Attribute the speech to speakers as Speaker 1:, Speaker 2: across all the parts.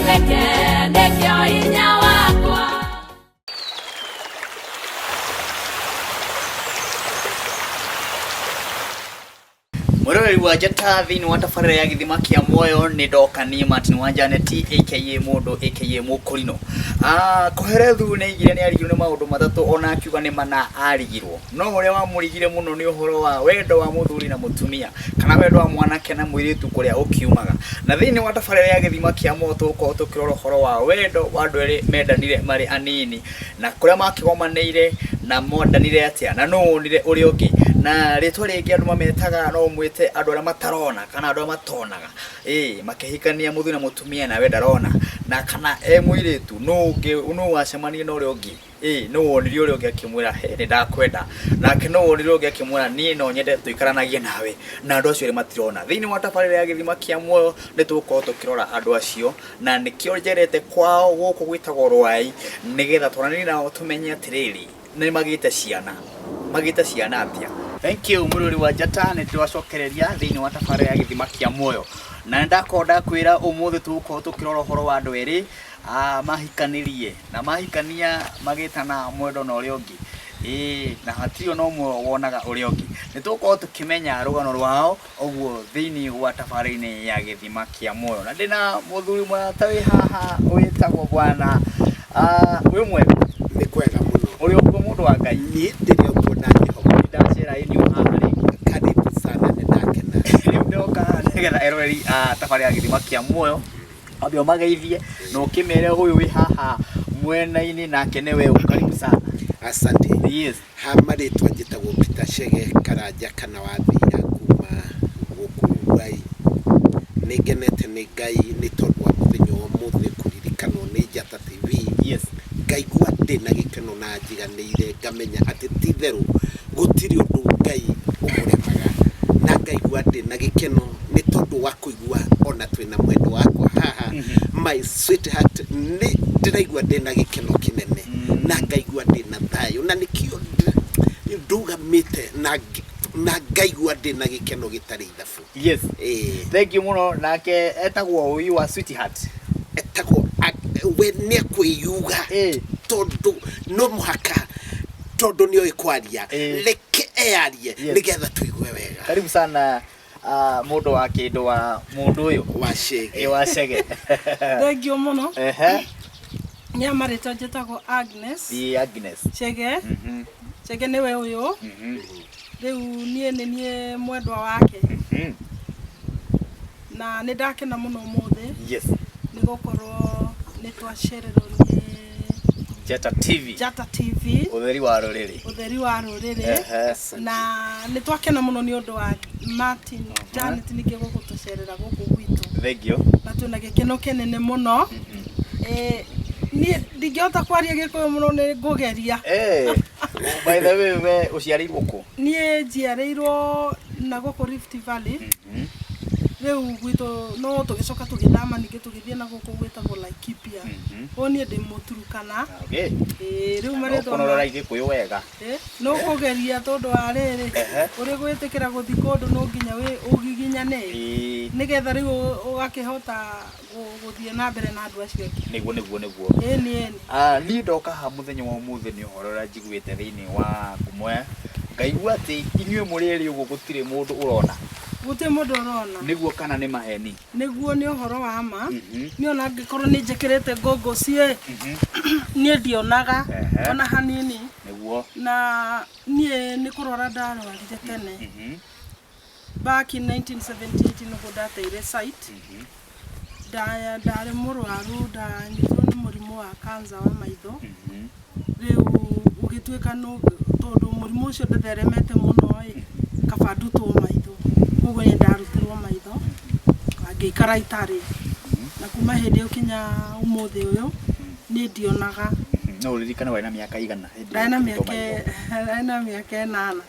Speaker 1: Nĩnduĩke nĩkĩo hinya wakwa.
Speaker 2: Mwĩroreri wa Njata thĩinĩ wa tabarĩra ya gĩthima kĩa muoyo nĩ ndoka niĩ Martin wa Janet aka mũndũ aka Mũkũrinũ. Ah, Koherethu nĩ aigire nĩ arigirwo nĩ maũndũ matatũ ona akiuga nĩ mana arigirwo. No ũrĩa wamũrigire mũno nĩ ũhoro wa wendo wa mũthuri na mũtumia kana wendo wa mwanake na mũirĩtu kũrĩa ũkiumaga. Na thĩinĩ wa tabarĩra ya gĩthima kĩa muoyo tũgũkorwo tũkĩrora ũhoro wa wendo wa andũ erĩ mendanire marĩ anini na kũrĩa makĩgomanĩire na mondanire atĩa na nũ wonire ũrĩa ũngĩ. Na rĩtwa rĩngĩ andũ mametaga no ũmwĩte andũ arĩa matarona kana andũ arĩa matonaga. Ĩĩ makĩhikania mũthuri na mũtumia nawe ndarona na kana e mũirĩtu nũ ũngĩ nũ wacemanirie na ũrĩa ũngĩ. Ĩĩ nũ wonirie ũrĩa ũngĩ akĩmwĩra he nĩ ndakwenda nake nũ wonirie ũrĩa ũngĩ akĩmwĩra niĩ no nyende tũikaranagie nawe na andũ acio erĩ matirona. Thĩinĩ wa tabarĩra ya gĩthima kĩa muoyo nĩ tũgũkorwo tũkĩrora andũ acio na nĩkĩo njerete kwao gũkũ gwĩtagwo Rwai nĩgetha twaranĩrie nao tũmenye atĩrĩrĩ nĩ magĩte ciana magĩte ciana atĩa. Thank you mũrori wa Njata nĩ twacokereria thĩinĩ wa tabarĩra ya gĩthima kĩa muoyo na nĩ ndakorwo ndakwĩra ũmũthĩ tũgũkorwo tũkĩrora ũhoro wa andũ erĩ mahikanirie na mahikania magĩtana mwendwa na ũrĩa ũngĩ ĩĩ na hatirĩ ona ũmwe wonaga ũrĩa ũngĩ. Nĩ tũgũkorwo tũkĩmenya rũgano rwao ũguo thĩinĩ wa tabarĩra-inĩ ya gĩthima kĩa muoyo. Na ndĩna mũthuri mũrata wĩ haha wĩtagwo bwana wĩ mwega?
Speaker 3: Nĩ kwega mũno.
Speaker 2: Ũrĩ okuo mũndũ wa Ngai?
Speaker 3: Niĩ ndĩrĩ okuo na Jehova.
Speaker 2: Nĩ ndacera ĩniũ haha rĩngĩ.
Speaker 3: Karibu sana, nĩ ndakena.
Speaker 2: Rĩu ndoka haha nĩgetha eroreri a tabarĩra ya gĩthima kĩa muoyo wambe ũmageithie na ũkĩmere ũyũ wĩ haha mwena-inĩ nake nĩwe ũ. Karibu sana.
Speaker 3: Asante.
Speaker 2: Yes.
Speaker 3: Ha marĩtwa njĩtagwo Peter Chege Karanja kana Wathira kuma gũkũ Ruai. Nĩ ngenete nĩ Ngai nĩ tondũ wa mũthenya wa ũmũthĩ kũririkanwo nĩ Njata TV.
Speaker 2: Yes.
Speaker 3: Ngaigua ndĩna gĩkeno na njiganĩire ngamenya atĩ ti itherũ gũtirĩ ũndũ Ngai ũmũremaga na ngaigua ndĩna gĩkeno nĩ tondũ wa kũigua ona twĩna mwendwa wakwa haha my sweetheart nĩ ndĩraigua ndĩna gĩkeno kĩnene na ngaigua ndĩna thayũ na nĩkĩo ndũgamĩte na na ngaigua ndĩna gĩkeno gĩtarĩ ithabu.
Speaker 2: Yes.
Speaker 3: Ĩĩ.
Speaker 2: Thank you mũno nake etagwo ũi wa sweetheart.
Speaker 3: Etagwo we nĩ ekwĩyuga
Speaker 2: Ĩĩ.
Speaker 3: tondũ no mũhaka tondũ nĩ oĩ kwaria
Speaker 2: Ĩĩ.
Speaker 3: reke eyarie
Speaker 2: Yes.
Speaker 3: nĩgetha tũigue wega.
Speaker 2: Karibu sana mũndũ wa kĩndũ wa mũndũ ũyũ
Speaker 3: Wa Chege.
Speaker 2: Ĩ, wa Chege.
Speaker 4: Thengiũ mũno.
Speaker 2: Ehe.
Speaker 4: Nĩ marĩtwa njĩtagwo Agnes.
Speaker 2: Ĩ, Agnes.
Speaker 4: Chege. Chege nĩwe ũyũ. Rĩu niĩ nĩ niĩ mwendwa wake. Na nĩ ndakena mũno ũmũthĩ.
Speaker 2: Yes.
Speaker 4: Nĩ gũkorwo nĩ twacererwo nĩ
Speaker 2: Njata TV.
Speaker 4: Njata TV.
Speaker 2: Ũtheri wa rũrĩrĩ.
Speaker 4: Ũtheri wa rũrĩrĩ.
Speaker 2: Ehe.
Speaker 4: Na nĩ twakena mũno nĩ ũndũ wa Martin Janet ningĩ gũgũtũcerera gũkũ gwitũ.
Speaker 2: Thank you.
Speaker 4: Na twĩna gĩkeno kĩnene mũno. Niĩ ndingĩhota kwaria Gĩkũyũ mũno nĩ ngũgeria.
Speaker 2: By the way, we ũciarĩirwo kũ?
Speaker 4: Niĩ njiarĩirwo na gũkũ Rift Valley. Rĩu gwitũ no tũgĩcoka tũgĩthama ningĩ tũgĩthiĩ na gũkũ gwĩtagwo Laikipia. Ũũ niĩ ndĩ Mũturukana.
Speaker 2: Okay.
Speaker 4: Ĩĩ, rĩu marĩtwa
Speaker 2: Ũkũnorora Gĩkũyũ wega.
Speaker 4: No kũgeria tondũ wa rĩrĩ, ũrĩ gwĩtĩkĩra gũthiĩ kũndũ no nginya ũgiginyane. Nĩgetha rĩu ũgakĩhota gũthiĩ na mbere na andũ acio angĩ.
Speaker 2: Nĩguo, nĩguo, nĩguo.
Speaker 4: Ĩni, ĩni.
Speaker 2: Niĩ ndoka haha mũthenya wa ũmũthĩ nĩ ũhoro ũrĩa njiguĩte thĩinĩ wa ngumo ya ngaigua atĩ inyuĩ mũrĩ erĩ ũguo gũtirĩ mũndũ ũrona.
Speaker 4: Gũtirĩ mũndũ ũrona.
Speaker 2: Nĩguo kana nĩ maheni?
Speaker 4: Nĩguo nĩ ũhoro wa ma. Niĩ ona angĩkorwo nĩ njĩkĩrĩte goggles ĩ, niĩ ndionaga ona hanini.
Speaker 2: Nĩguo.
Speaker 4: Na niĩ nĩ kũrwara ndarwarire tene. Back in 1978 nĩguo ndateire sight. Ndarĩ mũrwaru, ndanyitirwo nĩ mũrimũ wa cancer wa maitho. Rĩu ũgĩtuĩka tondũ mũrimũ ũcio ndũtheremete mũno ĩ, kaba ndutwo maitho. Koguo nĩ ndarutirwo maitho na ngĩikara itarĩ. Na kuma hĩndĩ ĩyo nginya ũmũthĩ ũyũ niĩ ndionaga.
Speaker 2: No ũririkane warĩ na mĩaka igana hĩndĩ ĩyo
Speaker 4: Ndarĩ na
Speaker 2: ũkĩrutwo
Speaker 4: mĩaka
Speaker 2: maitho?
Speaker 4: ndarĩ na mĩaka ĩnana.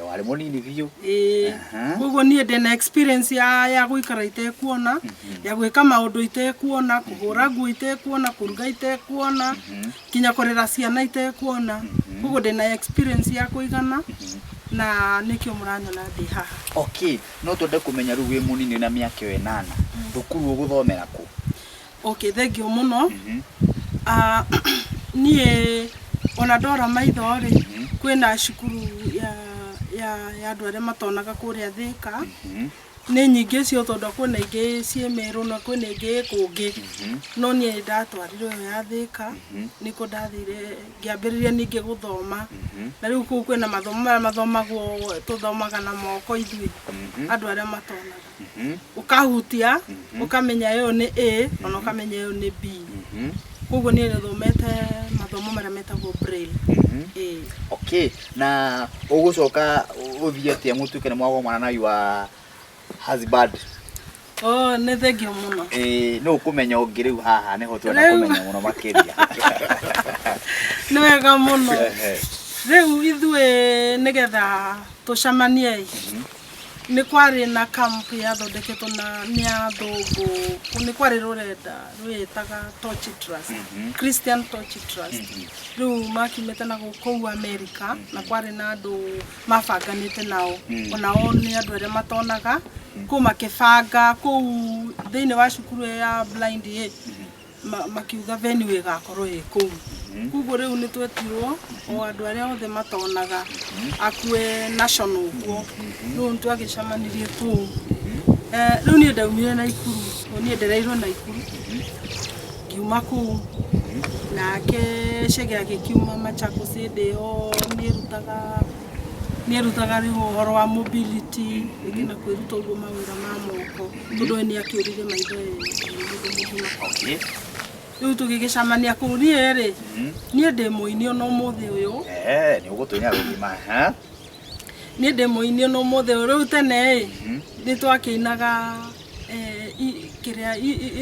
Speaker 2: Warĩ mũnini biũ.
Speaker 4: Ĩĩ. Koguo niĩ ndĩna experience ya gũikara itekuona, ya gwĩka maũndũ itekuona, kũhũra nguo itekuona, kũruga itekuona, nginya kũrera ciana itekuona. Koguo ndĩna experience ya kũigana na nĩkĩo mũranyona ndĩ haha.
Speaker 2: Okay, no twende kũmenya rĩu wĩ mũnini na mĩaka ĩyo ĩnana, thukuru ũgũthomera kũ?
Speaker 4: Okay, thank you mũno. Ah, niĩ ona ndora maitho rĩ, kwĩna cukuru ya andũ arĩa matonaga kũrĩa Thĩka. Nĩ nyingĩ cio tondũ kwĩna ingĩ ciĩ Meru na kwĩna ingĩ ĩ kũngĩ, no niĩ nĩ ndatwarirwo ĩyo ya Thĩka, nĩkuo ndathire ngĩambĩrĩria ningĩ gũthoma. Na rĩu kũu kwĩna mathomo marĩa mathomagwo, tũthomaga na moko ithuĩ andũ arĩa matonaga, ũkahutia ũkamenya ĩyo nĩ A ona ũkamenya ĩyo nĩ B. Koguo niĩ nĩthomete mathomo marĩa metagwo braille. Ĩĩ.
Speaker 2: Okay, na ũgũcoka ũthiĩ atĩa mũtuĩke nĩ mwagomana na your husband?
Speaker 4: Oh, nĩ thengio mũno.
Speaker 2: Ĩĩ, nĩ ũkũmenya ũngĩ rĩu haha nĩho twenda kũmenya mũno makĩria.
Speaker 4: Nĩ wega mũno. Rĩu ithuĩ nĩgetha tũcemanie ĩ, nĩ kwarĩ na camp yathondeketwo na nĩ athũngũ, nĩ kwarĩ rũrenda rwĩĩtaga Torch Trust, Christian Torch Trust. Rĩu makiumĩte na kũu America, na kwarĩ na andũ mabanganĩte nao, onao nĩ andũ arĩa matonaga, kũu makĩbanga kũu thĩinĩ wa cukuru ĩyo ya blind ĩ, makiuga venue ĩgakorwo ĩ kũu. Koguo rĩu nĩ twetirwo o andũ arĩa othe matonaga akue national ũguo. Rĩu nĩ twagĩcemanirie kũu. Rĩu niĩ ndaumire Naikuru, niĩ ndereirwo Naikuru, ngiuma kũu, nake Chege agĩkiuma Machakos hĩndĩ ĩyo nĩerutaga rĩu ũhoro wa mobility, rĩngĩ na kwĩruta ũguo mawĩra ma moko, tondũ we nĩakĩũrire maitho e mũndũ mũgima. Rĩu tũgĩgĩcemania kũu. Niĩ rĩ, niĩ ndĩ mũini ona ũmũthĩ ũyũ.
Speaker 2: Nĩ ũgũtũinĩra rũgima ha?
Speaker 4: Niĩ ndĩ mũini ona ũmũthĩ ũyũ. Rĩu tene ĩ, nĩ twakĩinaga kĩrĩa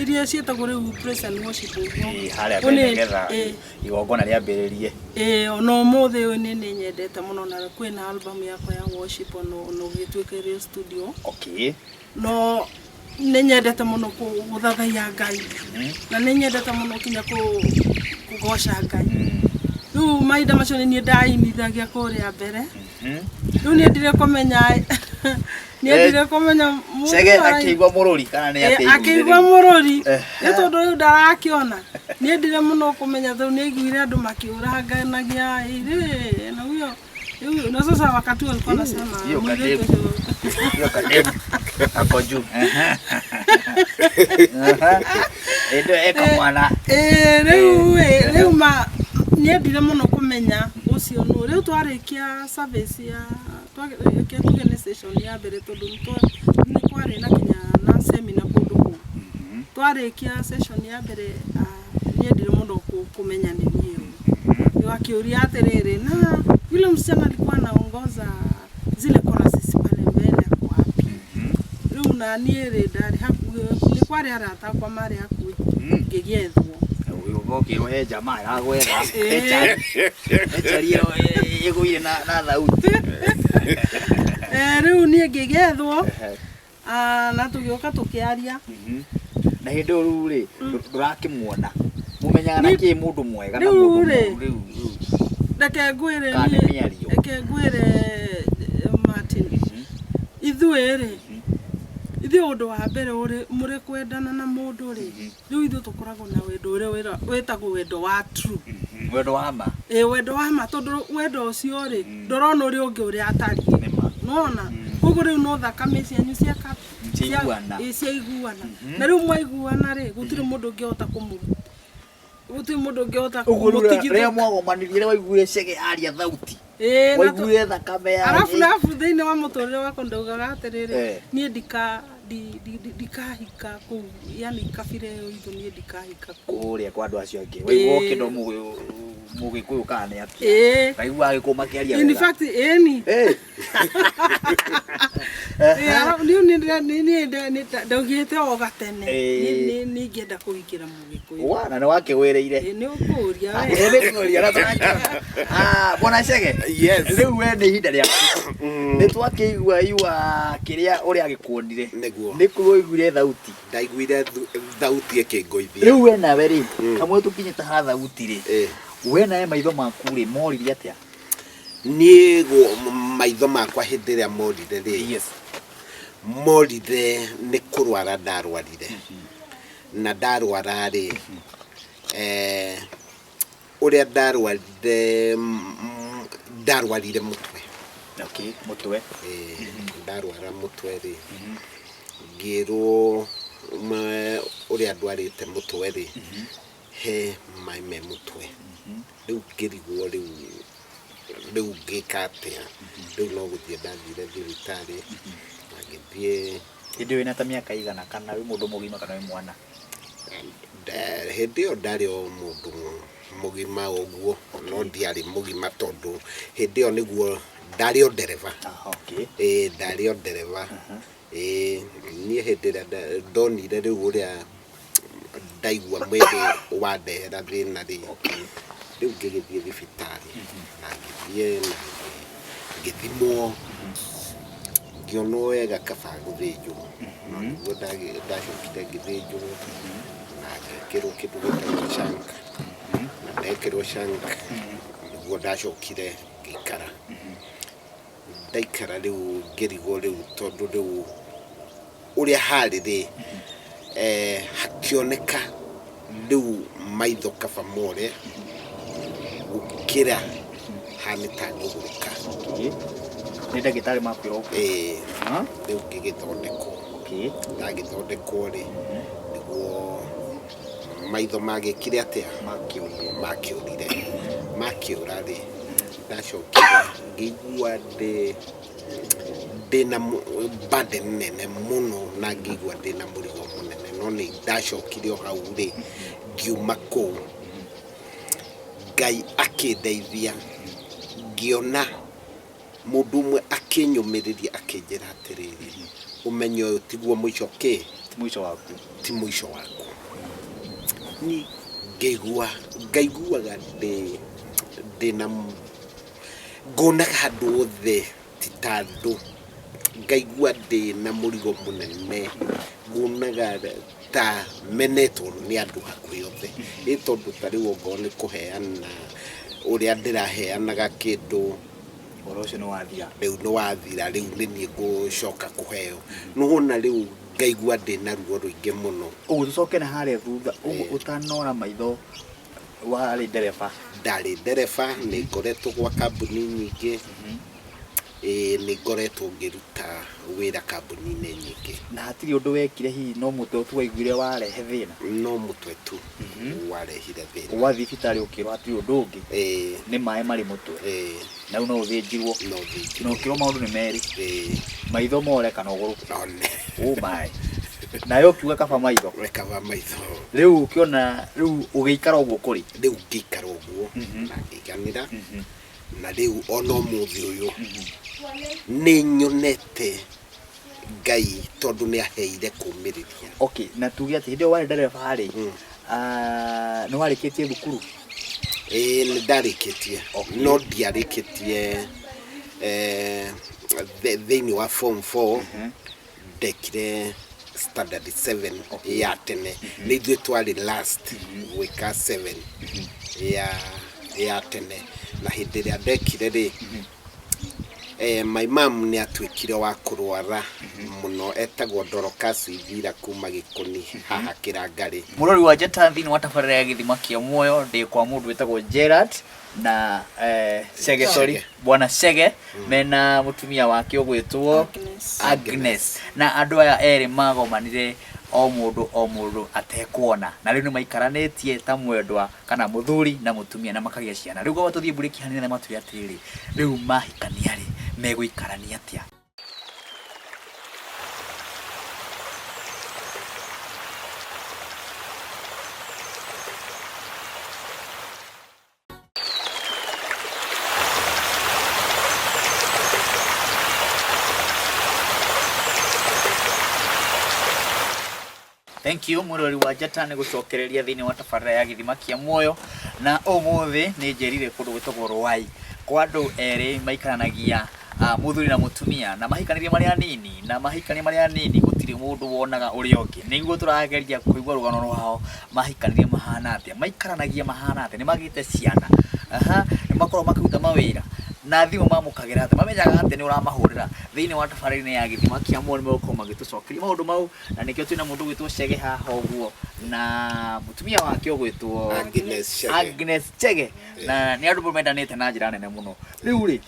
Speaker 4: iria ciĩtagwo rĩu praise and worship ũguo.
Speaker 2: Ĩĩ, harĩa mbere nĩgetha igongona rĩambĩrĩrie.
Speaker 4: Ĩĩ, ona ũmũthĩ ũyũ nĩ nyendete mũno, na kwĩna album yakwa ya worship ona ũgĩtuĩka ĩrĩ studio. No nĩ nyendete mũno gũthathaiya Ngai, na nĩ nyendete mũno kinya kũgoca Ngai. Rĩu mahinda macio nĩ niĩ ndainithagia kũrĩa mbere. Rĩu niĩ ndire kũmenya, niĩ ndire kũmenya mũndũ
Speaker 2: Chege akĩigua mũrũri kana nĩ atĩa?
Speaker 4: Akĩigua mũrũri, nĩ tondũ rĩu ndarakĩona. Niĩ ndire mũno kũmenya tondũ nĩ aiguire andũ makĩũranganagia ĩrĩ na huyo rĩu, na sasa wakati huo alikuwa anasema
Speaker 2: Hiyo
Speaker 4: mũirĩtu
Speaker 2: kademu.
Speaker 4: ũcio
Speaker 2: Hiyo kademu ako juu. Ĩndo eka mwana.
Speaker 4: Ĩĩ, rĩu ĩ, rĩu ma niendire mũno kũmenya ũcio nũ. Rĩu twarĩkia service ya twarĩkia tuge nĩ session ya mbere, tondũ nĩ kwarĩ na kinya na seminar kũndũ kũu. Twarĩkia session ya mbere, niendire mũno kũmenya nĩ niĩ ũ. Rĩu akĩũria atĩrĩrĩ, na yule msichana alikuwa anaongoza zile choruses pale mbele ako wapi? Rĩu na niĩ rĩ, ndarĩ hakuhĩ, nĩ kwarĩ arata akwa marĩ hakuhĩ, ngĩgĩethwo.
Speaker 2: Ũkĩrwo he jamaa ĩragwetha. He chari ĩyo ĩgũire na thauti.
Speaker 4: Rĩu niĩ ngĩgethwo, na tũgĩũka tũkĩaria.
Speaker 2: Na hĩndĩ ĩyo rĩu rĩ, ndũrakĩmuona, mũmenyaga na kĩ mũndũ mwega na
Speaker 4: Rĩu
Speaker 2: mũndũ
Speaker 4: rĩ,
Speaker 2: mũũru rĩu?
Speaker 4: Reke ngwĩre.
Speaker 2: Kana nĩ mĩario?
Speaker 4: Reke ngwĩre, Martin, ithuĩ rĩ, ithuĩ ũndũ wa mbere ũrĩ mũrĩ kwendana na mũndũ rĩ, rĩu ithuĩ tũkoragwo na wendo ũrĩa wĩtagwo wendo wa true.
Speaker 2: Wendo wa ma.
Speaker 4: Ĩ, wendo wa ma, tondũ wendo ũcio rĩ, ndũrona ũrĩa ũngĩ ũrĩa atariĩ.
Speaker 2: Nĩ ma.
Speaker 4: Nona koguo rĩu no thakame cianyu ciaka
Speaker 2: Ciaiguana.
Speaker 4: Ĩ, ciaiguana, na rĩu mwaiguana rĩ, gũtirĩ mũndũ ũngĩhota kũmũ gũtirĩ mũndũ ũngĩhota
Speaker 2: Ũguo rĩu rĩrĩa
Speaker 4: kũmũtigithũka.
Speaker 2: mwagomanirie, rĩrĩa waiguire Chege aria thauti,
Speaker 4: Ĩ, na
Speaker 2: waiguire thakame ya
Speaker 4: arabu na arabu thĩinĩ wa mũtũrĩre wakwa ndaugaga atĩrĩrĩ, niĩ ndikahika kũu, yani kabira ĩyo itũ, niĩ ndikahika kũu.
Speaker 2: Kũrĩa kwa andũ acio angĩ waigua ũkĩndwo mũgĩkũyũ kana nĩ atĩa?
Speaker 4: Ĩ.
Speaker 2: Waigua agĩkũyũ makĩaria
Speaker 4: In
Speaker 2: wega?
Speaker 4: fact, ĩni. Niĩ ndaugĩte o gatene nĩ ingĩenda kũhikĩra mũgĩkũyũ.
Speaker 2: Wa na nĩ wakĩgwĩrĩire.
Speaker 4: Ĩ, nĩ ũkũria we.
Speaker 2: Ĩ, nĩ kũũria na tũrakĩona. Ah, bwana Chege.
Speaker 3: Yes.
Speaker 2: Rĩu we nĩ ihinda rĩaku. Nĩ twakĩigua iwa kĩrĩa ũrĩa agĩkuonire.
Speaker 3: Nĩguo.
Speaker 2: Nĩ kuo waiguire thauti.
Speaker 3: Ndaiguire thauti ĩkĩngũithia.
Speaker 2: Rĩu we nawe rĩ, kamwe tũkinyĩte ha thauti rĩ, we nawe maitho maku rĩ moririe atĩa?
Speaker 3: Niĩ maitho makwa hĩndĩ ĩrĩa morire rĩ, morire nĩ kũrwara ndarwarire. Na ndarwara rĩ, ũrĩa ndarwarire, ndarwarire mũtwe.
Speaker 2: Okay, mũtwe.
Speaker 3: Ndarwara mũtwe rĩ, ngĩrwo ũrĩa ndwarĩte mũtwe rĩ, he maĩ me mũtwe. Rĩu ngĩrigwo rĩu ngĩka atĩa. Rĩu no gũthiĩ ndathire thibitarĩ na ngĩthiĩ.
Speaker 2: Hĩndĩ ĩyo wĩna ta mĩaka igana, kana wĩ mũndũ mũgima kana wĩ mwana?
Speaker 3: Hĩndĩ ĩyo ndarĩ o mũndũ mũgima ũguo, no ndiarĩ mũgima tondũ hĩndĩ ĩyo nĩguo ndarĩ o ndereba. Ĩĩ, ndarĩ o ndereba. Ĩĩ, niĩ hĩndĩ ĩrĩa ndonire rĩu ũrĩa ndaigua mwĩrĩ wandehera thĩna rĩ, rĩu ngĩgĩthiĩ thibitarĩ na ngĩthiĩ na ngĩthimwo, ngĩonwo wega kaba gũthĩnjwo. No nĩguo ndacokire ngĩthĩnjwo na ngĩkĩrwo kĩndũ gĩtagwo shunt. Na ndekĩrwo shunt nĩguo ndacokire ngĩikara. Ndaikara rĩu ngĩrigwo rĩu tondũ rĩu ũrĩa harĩ rĩ, hakĩoneka rĩu maitho kaba more gũkĩra hane ta ngũgũrũka.
Speaker 2: Nĩ ndagĩtarĩ makwĩra ũguo?
Speaker 3: Ĩĩ, rĩu ngĩgĩthondekwo. Ndagĩthondekwo rĩ, nĩguo maitho magĩkire atĩa?
Speaker 2: Makĩũrire.
Speaker 3: Makĩũrire. Makĩũra rĩ, ndacokire ngĩigua ndĩna burden nene mũno na ngĩigua ndĩna mũrigo mũnene, no nĩ ndacokire o hau rĩ, ngiuma kũu. Ngai akĩndeithia, ngĩona mũndũ ũmwe akĩnyũmĩrĩria akĩnjĩra atĩrĩrĩ, ũmenye ũyũ tiguo mũico kĩ?
Speaker 2: Ti mũico waku.
Speaker 3: Ti mũico waku. Ni ngĩigua, ngaiguaga ndĩna, ngonaga handũ hothe ti ta andũ, ngaigua ndĩna mũrigo mũnene, ngonaga ta menetwo nĩ andũ hakuhĩ othe. Ĩ tondũ ta rĩu okorwo nĩ kũheana ũrĩa ndĩraheanaga kĩndũ,
Speaker 2: ũhoro ũcio nĩ wathira.
Speaker 3: Rĩu nĩ wathira, rĩu nĩ niĩ ngũcoka kũheo. Nĩwona rĩu ngaigua ndĩna ruo rũingĩ mũno.
Speaker 2: Ũguo tũcoke na harĩa thutha, ũguo ũtanora maitho warĩ ndereba?
Speaker 3: Ndarĩ ndereba, nĩ ngoretwo gwa kambuni nyingĩ. Ĩĩ, nĩ ngoretwo ngĩruta wĩra kambuni-inĩ nyingĩ.
Speaker 2: Na hatirĩ ũndũ wekire hihi no mũtwe tu waiguire warehe thĩna?
Speaker 3: No mũtwe tu warehire thĩna.
Speaker 2: Wathiĩ thibitarĩ ũkĩrwo hatirĩ ũndũ ũngĩ?
Speaker 3: Ĩĩ.
Speaker 2: Nĩ maĩ marĩ mũtwe?
Speaker 3: Ĩĩ.
Speaker 2: Na rĩu no ũthĩnjirwo?
Speaker 3: No ũthĩnjirwo.
Speaker 2: Na ũkĩrwo maũndũ nĩ merĩ?
Speaker 3: Ĩĩ.
Speaker 2: Maitho more kana ũgũrũke?
Speaker 3: One.
Speaker 2: Oh my. Nawe ũkiuga kaba maitho?
Speaker 3: We kaba maitho.
Speaker 2: Rĩu ũkĩona rĩu ũgĩikara ũguo kũrĩ?
Speaker 3: Rĩu ngĩikara ũguo na ngĩiganĩra. Na rĩu ona ũmũthĩ ũyũ nĩ nyonete Ngai tondũ nĩ aheire kũmĩrĩria.
Speaker 2: Okay, na tuge atĩ hĩndĩ ĩyo warĩ ndereba rĩ, nĩ warĩkĩtie thukuru?
Speaker 3: Ĩĩ, nĩ ndarĩkĩtie. No ndiarĩkĩtie, thĩinĩ wa form 4, ndekire standard 7 ya tene. Nĩ ithuĩ twarĩ last gwĩka 7 ya tene. Na hĩndĩ ĩrĩa ndekire rĩ, my mom nĩ atuĩkire wa kũrwara mũno, etagwo Dorcas Ithira kuma Gĩkũni haha Kĩrangarĩ.
Speaker 2: Mũrori wa Njata thĩinĩ wa tabarĩra ya Gĩthima kĩa Muoyo, ndĩ kwa mũndũ wĩtagwo Gerard na Chege, sorry, Bwana Chege, mena mũtumia wake ũgwĩtwo
Speaker 4: Agnes.
Speaker 2: Agnes. Na andũ aya erĩ magomanire o mũndũ o mũndũ atekuona, na rĩu nĩ maikaranĩtie ta mwendwa kana mũthuri na mũtumia na makagĩa ciana. Rĩu gwaba tũthiĩ mburĩki hanini na matwĩre atĩrĩrĩ, rĩu mahikania rĩ, megũikarania atĩa? Thank you mũrori wa Njata nĩ gũcokereria thĩinĩ wa tabarĩra ya Gĩthima kĩa Muoyo. Na ũmũthĩ nĩ njerire kũndũ gwĩtagwo Rwai kwa andũ erĩ maikaranagia, mũthuri na mũtumia, na mahikanirie marĩ anini, na mahikania marĩ anini gũtirĩ mũndũ wonaga ũrĩa ũngĩ. Nĩguo tũrageria kũigua rũgano rwao, mahikanirie mahana atĩa, maikaranagia mahana atĩa, nĩ magĩte ciana, aha, nĩ makoragwo makĩruta mawĩra. Na thimũ mamũkagĩra atĩa? Mamenyaga atĩa nĩ ũramahũrĩra? Thĩinĩ wa tabarĩra-inĩ ya Gĩthima kĩa Muoyo nĩ megũkorwo magĩtũcokeria maũndũ mau, na nĩkĩo twĩna mũndũ ũgwĩtwo Chege haha ũguo, na mũtumia wake ũgwĩtwo
Speaker 3: Agnes Chege.
Speaker 2: Agnes Chege. Na nĩ andũ mendanĩte na njĩra nene mũno. Rĩu rĩ,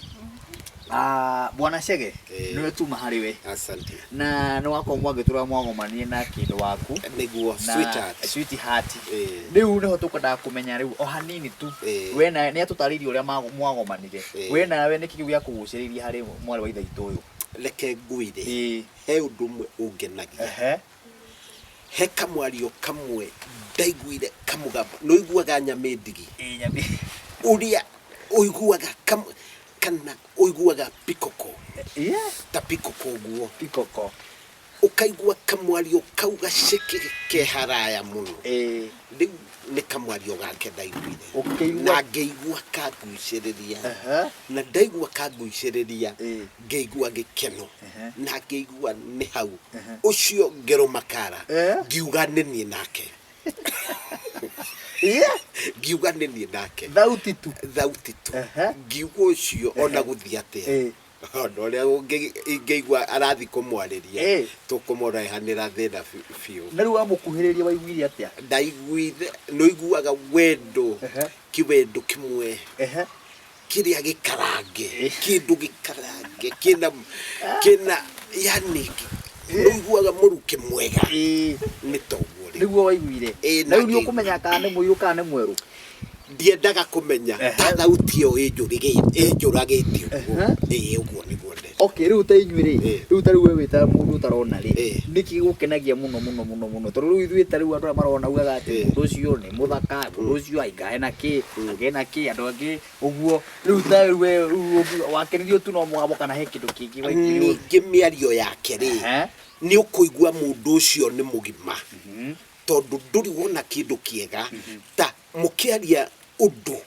Speaker 2: Bwana Chege, nĩwe tuma harĩ we.
Speaker 3: Asante.
Speaker 2: Na nĩ wakorwo mwagĩtũra mwagomanie na kĩndũ waku.
Speaker 3: Nĩguo,
Speaker 2: Na
Speaker 3: sweetheart.
Speaker 2: Sweetheart. Rĩu nĩho tũkwendaga kũmenya rĩu o hanini tu. We nawe nĩ atũtarĩirie ũrĩa mwagomanire. We nawe nĩkĩ kĩu gĩakũgucĩrĩirie harĩ mwarĩ wa ithe witũ ũyũ?
Speaker 3: Reke ngwĩre, he ũndũ ũmwe ũngenagia. He kamwario kamwe ndaiguire kamũgambo, nĩ ũiguaga nyamĩndigi?
Speaker 2: Ĩĩ, nyamĩ.
Speaker 3: Ũrĩa ũiguaga kana ũiguaga pikoko. Ta pikoko ũguo.
Speaker 2: Pikoko.
Speaker 3: Ũkaigua kamwario kau gaceke ke haraya mũno. Rĩu nĩ kamwario gake ndaiguire.
Speaker 2: Ũkĩigua?
Speaker 3: Na ngĩigua kangucĩrĩria. Na ndaigua kangucĩrĩria, ngĩigua gĩkeno. Na ngĩigua nĩ hau. Ũcio ngĩrũma kara. Ngiuga nĩ niĩ nake. Ngiuga nĩ niĩ nake.
Speaker 2: Thauti tu.
Speaker 3: Thauti tu. Ngiuga ũcio ona gũthiĩ atĩa. Ona ũrĩa ingĩigua arathiĩ kũmwarĩria, tũkũmũrehanĩra thĩna biũ.
Speaker 2: Na rĩu wamũkuhĩrĩria waiguire atĩa?
Speaker 3: Ndaiguire, nĩ ũiguaga wendo, kĩwendo kĩmwe, kĩrĩa gĩkarange, kĩndũ gĩkarange, kĩna, yani, nĩ ũiguaga mũrukĩ mwega. Nĩ ta ũguo rĩu.
Speaker 2: Nĩguo waiguire?
Speaker 3: Ĩĩ,
Speaker 2: Na rĩu nĩ
Speaker 3: na
Speaker 2: ũkũmenya kana nĩ mũirũ kana nĩ mwerũ?
Speaker 3: Ndiendaga kũmenya ta thauti ĩyo ĩnjũragĩte ũguo. Ĩĩ, ũguo nĩguo ndenda.
Speaker 2: Okay, rĩu ta inyuĩ rĩ, rĩu ta rĩu we wĩ ta mũndũ ũtarona rĩ, nĩkĩ gĩgũkenagia mũno mũno mũno mũno? Tondũ rĩu ithuĩ ta rĩu andũ arĩa marona ugaga atĩ mũndũ ũcio nĩ mũthaka, mũndũ ũcio aingae na kĩ, agĩe na kĩ, andũ angĩ ũguo. Rĩu ta rĩu we, rĩu wakenirio tu no mũgambo kana he kĩndũ kĩngĩ waiguire?
Speaker 3: Ningĩ mĩario yake rĩ, nĩ ũkũigua mũndũ ũcio nĩ mũgima. Tondũ ndũrĩ wona kĩndũ kĩega ta mũkĩaria ũndũ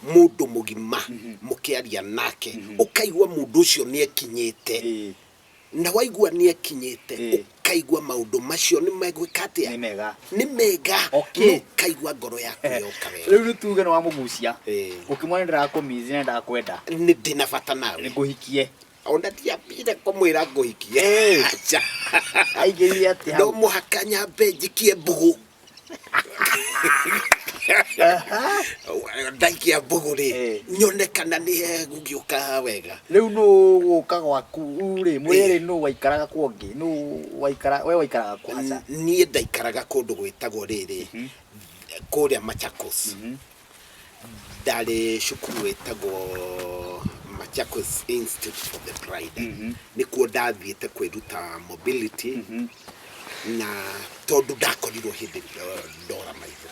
Speaker 3: mũndũ mũgima mũkĩaria nake, ũkaigua mũndũ ũcio nĩ ekinyĩte. Na waigua nĩ ekinyĩte, ũkaigua maũndũ macio nĩ megwĩka atĩa?
Speaker 2: Nĩ mega.
Speaker 3: Nĩ mega. Na ũkaigua ngoro yaku yoka wega.
Speaker 2: Rĩu nĩ tuge nĩ wamũgucia. Ũkĩmwona ndĩrakũmizi na ndakwenda.
Speaker 3: Nĩ ndĩna bata nawe.
Speaker 2: Nĩ ngũhikie.
Speaker 3: Ona ndiambire kũmwĩra ngũhikie. Acha.
Speaker 2: Aingĩrire atĩa
Speaker 3: No
Speaker 2: hau?
Speaker 3: mũhaka nyambe njikie mbũgũ. Ndaikia mbũgũ rĩ, nyone kana nĩ egũgĩũka wega.
Speaker 2: Rĩu nũ gũka gwaku rĩ, mwĩrĩ nũ waikaraga kwa ũngĩ? Nũ waikara, we waikaraga kwa aca?
Speaker 3: Niĩ ndaikaraga kũndũ gwĩtagwo rĩrĩ, kũrĩa Machakos. Ndarĩ cukuru wĩtagwo Machakos Institute for the Blind. Nĩkuo ndathiĩte kwĩruta mobility, na tondũ ndakorirwo hĩndĩ ndora maitho.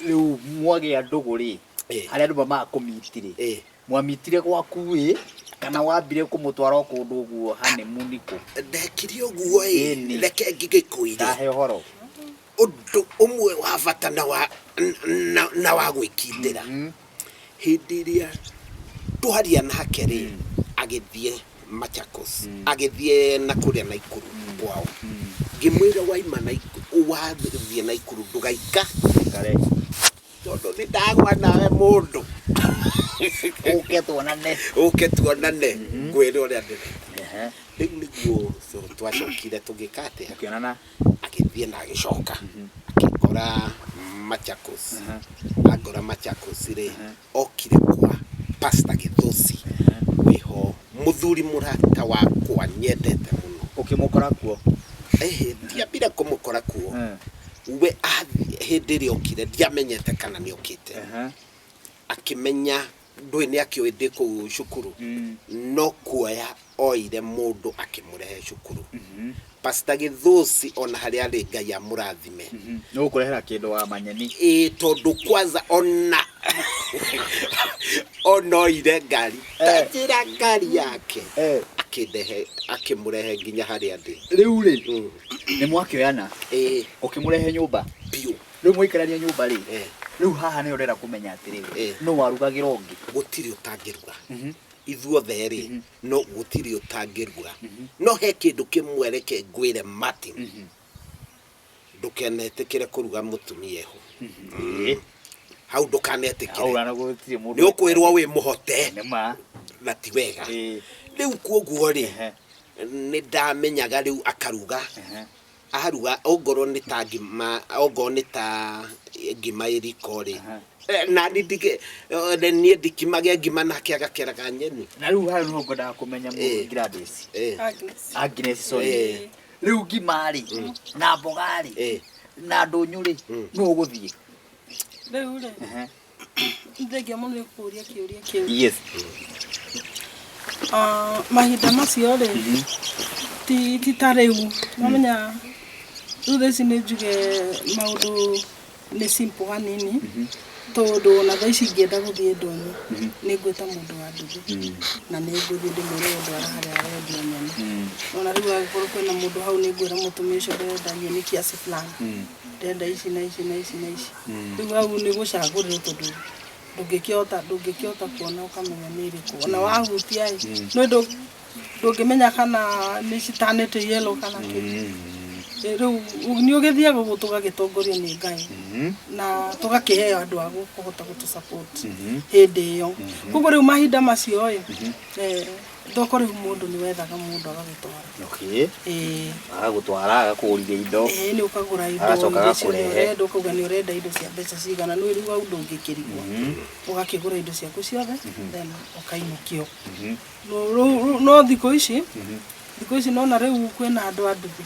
Speaker 2: Rĩu mwagĩa ndũgũ rĩ, harĩa andũ mamaga kũmiti rĩ, mwamitire gwaku ĩ, kana wambire kũmũtwara o kũndũ ũguo honeymoon kũ?
Speaker 3: Ndekire ũguo ĩ, reke ngĩgĩkwĩre.
Speaker 2: Ndahe ũhoro.
Speaker 3: Ũndũ ũmwe wa bata na wa gwĩkindĩra. Hĩndĩ ĩrĩa twaria nake rĩ, agĩthiĩ Machakos, agĩthiĩ na kũrĩa Naikuru kwao. Ngĩmwĩra waima Naikuru, wathiĩ Naikuru ndũgaika.
Speaker 2: Kare.
Speaker 3: Tondũ nĩ ndagwa nawe mũndũ.
Speaker 2: Ũke tuonane.
Speaker 3: Ũke tuonane, ngwĩre ũrĩa ndĩrenda. Rĩu nĩguo twacokire tũgĩka atĩa?
Speaker 2: Mũkĩonana.
Speaker 3: Agĩthiĩ na agĩcoka. Akĩngora Machakos. Angora Machakos rĩ, okire kwa Pastor Gĩthũci. Wĩho mũthuri mũrata wakwa nyendete mũno.
Speaker 2: Ũkĩmũkora kuo?
Speaker 3: Ĩhĩ, ndiambire kũmũkora kuo. We athiĩ, hĩndĩ ĩrĩa okire, ndiamenyete kana nĩ okĩte. Akĩmenya ndũĩ nĩ akĩũĩ ndĩ kũu cukuru. No kuoya oire mũndũ akĩmũrehe cukuru. Pastor Gĩthũci ona harĩa arĩ Ngai amũrathime.
Speaker 2: Nĩ gũkũrehera kĩndũ wa manyeni.
Speaker 3: Ĩĩ, tondũ kwanza ona oire ngari. Ta njĩra ngari yake. Akĩndehe, akĩmũrehe nginya harĩa ndĩ.
Speaker 2: Rĩu rĩ, nĩ mwakĩoyana? Ũkĩmũrehe nyũmba?
Speaker 3: Biũ.
Speaker 2: Rĩu mwaikarania nyũmba rĩ, rĩu haha nĩho ndĩrenda kũmenya atĩrĩrĩ, nũ warugagĩra ũngĩ?
Speaker 3: Gũtirĩ ũtangĩruga. Ithuothe rĩ, no gũtirĩ ũtangĩruga. No he kĩndũ kĩmwe reke ngwĩre Martin. Ndũkenetĩkĩre kũruga mũtumia eho. Hau ndũkanetĩkĩre.
Speaker 2: Hau ona gũtirĩ mũndũ.
Speaker 3: Nĩ ũkwĩrwo wĩ mũhote.
Speaker 2: Nĩ ma.
Speaker 3: Na ti wega. Rĩu kuoguo rĩ, nĩ ndamenyaga rĩu akaruga, aruga ongorwo nĩ ta ngima, ongorwo nĩ ta ngima ĩ riko rĩ, nani ndige niĩ ndikimage ngima nake agakeraga nyeni.
Speaker 2: Na rĩu hau nĩho ngwendaga kũmenya mũno, Gladys.
Speaker 4: Agnes.
Speaker 2: Agnes, sorry. Rĩu ngima rĩ, na mboga rĩ, na ndũnyũ rĩ, nũ ũgũthiĩ?
Speaker 4: Rĩu rĩ, thengia mũno nĩ kũũria kĩũria kĩu. Ah, mahinda macio rĩ, ti ta rĩu mamenya, rĩu thaa ici nĩ njuge maũndũ nĩ simple hanini, tondũ ona thaa ici ingĩenda gũthiĩ ndũnyũ nĩ ngwĩta mũndũ wa nduthi na nĩ ngũthiĩ ndĩmwĩre ndwara harĩa arendia nyeni. Ona rĩu angĩkorwo kwĩna mũndũ hau, nĩ ngwĩra mũtumia ũcio ndĩrenda nyeni kiasi fulani, ndĩrenda ici na ici na ici na ici. Rĩu hau nĩ gũcagũrĩrwo, tondũ ndũngĩkĩhota kuona ũkamenya nĩ ĩrĩkũ. Ona wahutia ĩ, no ndũngĩmenya kana nĩ citanĩte yellow kana kĩ. Rĩu nĩ ũgĩthiaga ũguo, tũgagĩtongorio nĩ Ngai na tũgakĩheo andũ a kũhota gũtũ support hĩndĩ ĩyo. Koguo rĩu mahinda macio ĩ, thoko rĩu mũndũ nĩ wethaga mũndũ agagũtwara. Ĩĩ.
Speaker 2: Agagũtwara, agakũgũrithia indo.
Speaker 4: Ĩĩ, nĩ ũkagũra indo
Speaker 2: Agacoka
Speaker 4: iria ciothe
Speaker 2: agakũrehe.
Speaker 4: ũrenda, ũkauga nĩ ũrenda indo cia mbeca cigana, nĩ rĩu hau ndũngĩkĩrigwo, ũgakĩgũra indo ciaku ciothe, then ũkainũkio. No thikũ ici nona rĩu kwĩna andũ a nduthi.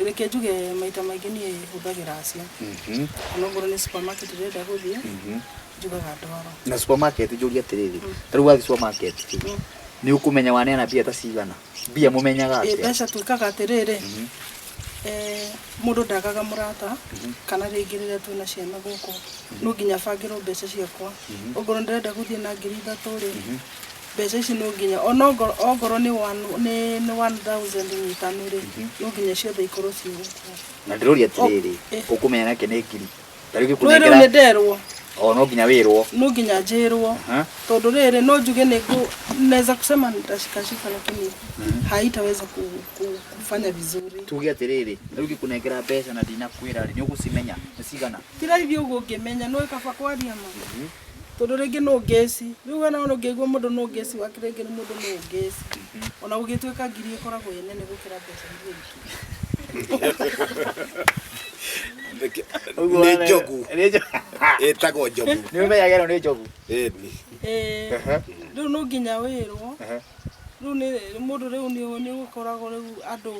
Speaker 4: Reke njuge maita maingĩ niĩ hũthagĩra acio. Onokorwo nĩ supermarket ndĩrenda gũthiĩ, njugaga ndwara.
Speaker 2: Na supermarket, njũrie atĩrĩrĩ, ta rĩu wathiĩ supermarket rĩ, nĩ ũkũmenya waneana mbia ta cigana? Mbia mũmenyaga atĩa?
Speaker 4: Mbeca twĩkaga atĩrĩrĩ, mũndũ ndagaga mũrata, kana rĩngĩ rĩrĩa twĩna ciana gũkũ, no nginya bangĩrwo mbeca ciakwa. Ongorwo ndĩrenda gũthiĩ na 3000 rĩ, mbeca ici no nginya ona ongorwo nĩ 1000 nyitanu rĩ, no nginya ciothe ikorwo ciĩ gũkũ.
Speaker 2: Na ndĩroria atĩrĩrĩ, ũkũmenya nake nĩ ngiri ta rĩu
Speaker 4: No rĩu
Speaker 2: gĩkũnengera?
Speaker 4: Nĩ nderwo.
Speaker 2: O no nginya wĩrwo?
Speaker 4: No nginya njĩrwo, tondũ rĩrĩ, no njuge nĩ naweza kusema nitashikashika, lakini haitaweza kufanya vizuri.
Speaker 2: Tuge atĩrĩrĩ, rĩu ngĩkũnengera mbeca na ndinakwĩra rĩ, nĩ ũgũcimenya nĩ cigana?
Speaker 4: Ti raithi ũguo ũngĩmenya, no kaba kwaria ma, tondũ rĩngĩ no ngeci rĩu wena ona ũngĩigua mũndũ no ngeci wake, rĩngĩ nĩ mũndũ no ngeci, ona gũgĩtuĩka ngiri ĩkoragwo ĩ nene gũkĩra mbeca iria ingĩ.
Speaker 3: Nĩ njogu. Ĩtagwo njogu.
Speaker 2: Nĩ ũmenyaga ĩno nĩ njogu?
Speaker 3: Ĩni.
Speaker 4: Ĩĩ, rĩu no nginya wĩrwo. Rĩu nĩ mũndũ, rĩu nĩ ũkoragwo rĩu andũ